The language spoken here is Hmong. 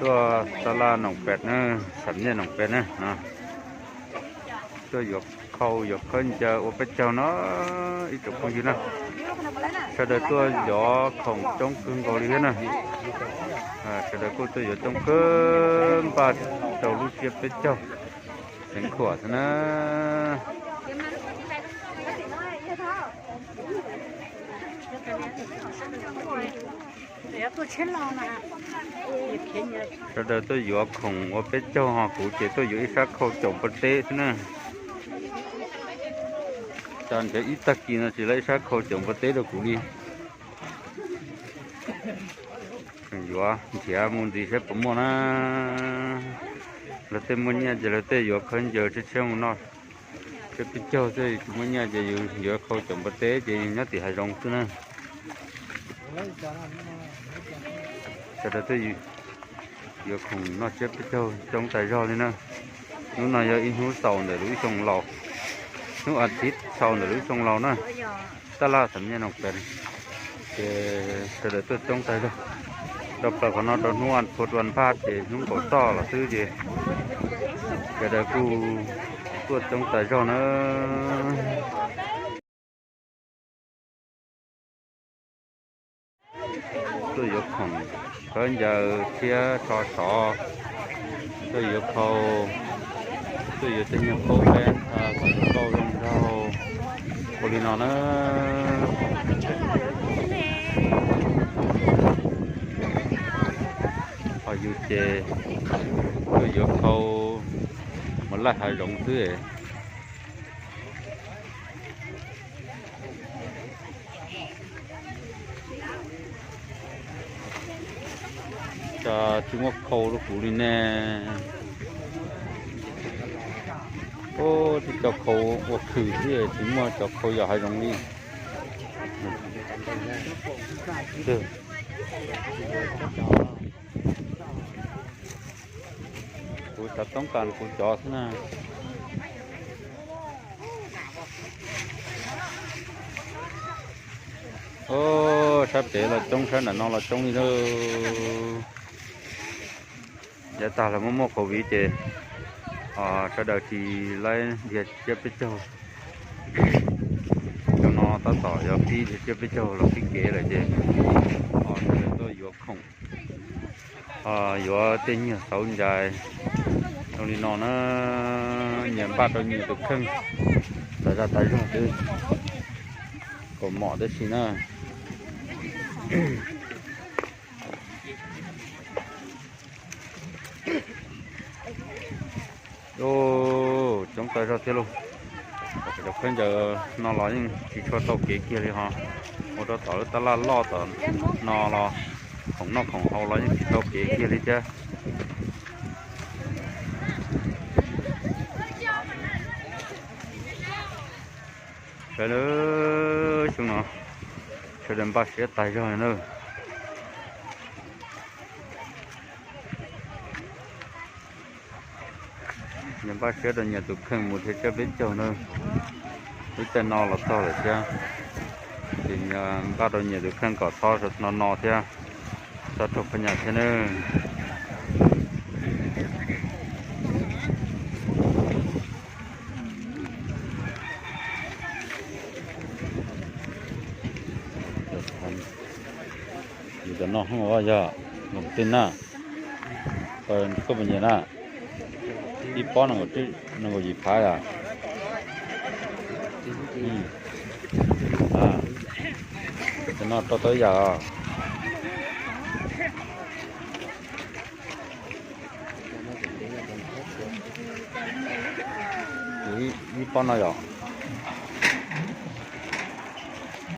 Tuaj tab laj Noom Pem na, xam nyaj Noom Pem na no. Tuaj yuav khau yuav khaub ncaws ua peb caug no, ib tsoom phooj ywg na. Sawv daws tuaj yuav khoom coob kawg nkaus li thiab na. Sawv daws kuj tuaj yuav coob kawg, npaj rau lub tsiab peb caug xeev khuam xwb na. Sawv daws tuaj yuav khoom ua peb caug ho kuv ces tuaj yuav ib sab khau caum npua teb xwb na. Cas nrhiav ib tag kis no tsis lawv ib sab khau caum npua teb rau kuv li. Yuav nrhiav mus ntxiv saib puas muaj na. Lawv tej muaj nyiaj ces lawv tej yuav khaub ncaws tshiab tshiab mus noj. Tsiab peb caug xwb, tsis muaj nyiaj ces yus yuav khau caum npua teb ces yus nyob tim hav zoov xwb na. Sawv daws tuaj yuav khoom noj tsiab peb caug coob tas zog li na. Hnub no yog ib hnub xaus ntawm lub xyoo laus, hnub as thiv xaus ntawm lub xyoo laus na. Tab laj xam nyaj Noom Pem, ces sawv daws tuaj coob tas zog. Rau plaws qhov no rau hnub as phuv as npaj ces hnub nkaum toj los xwb ces sawv daws kuj tuaj coob tas zog na. Tuaj yuav khoom khaub ncaws tshiab tso sov, tuaj yuav khau, tuaj yuav tej nyuag khaub peb, kom zoo nkauj zoo nraug ua li no na. Ho yus ces tuaj yuav khau mus laij hav zoov xwb. Cas tsis muaj khau rau kuv li ne? Ub, tib co khau ua khwm xwb tsis muaj cov khau yos hav zoov li. Kuv xav toob kas kuv cov xwb na. Ub, sab pem los coob, sab nram no los coob li lauj. Yav tag los muaj muaj COVID ces sawv daws tsis laib dhia tsiab peb caug. Cov no tab tom yog pib dhia tsiab peb caug los pib kev lawm ces sawv daws tuaj yuav khoom, yuav tej nyuag xauv ncaim zoo li no na. Nyias npaj rau nyias tus kheej tas zaj tas zog xwb, kaus mom tab sis na. Coob tas zog thiab lauj. Cov khaub ncaws no los yeej tsis tshua tau kev kiag li ho. Ua rau tom lub tab laj loj tom no los khoom noj khoom haus los yeej tsis tau kev kiag li thiab. Saib lawm, xyoo no sawv daws npaj siab tas zog na. Nyias npaj siab rau nyias tus kheej mus dhia tsiab peb caug na. Lub caij no los txog lawm thiab, ces npaj rau nyias tus kheej kom txhob no no thiab, txhob raug phaj nyas thiab nawb. Yus cov no yog nkaum tej na, koj puas nyiam na? Ib pob nees nkaum yim phav yom. Cov no rau tau ib yam os. Ib pob no yom.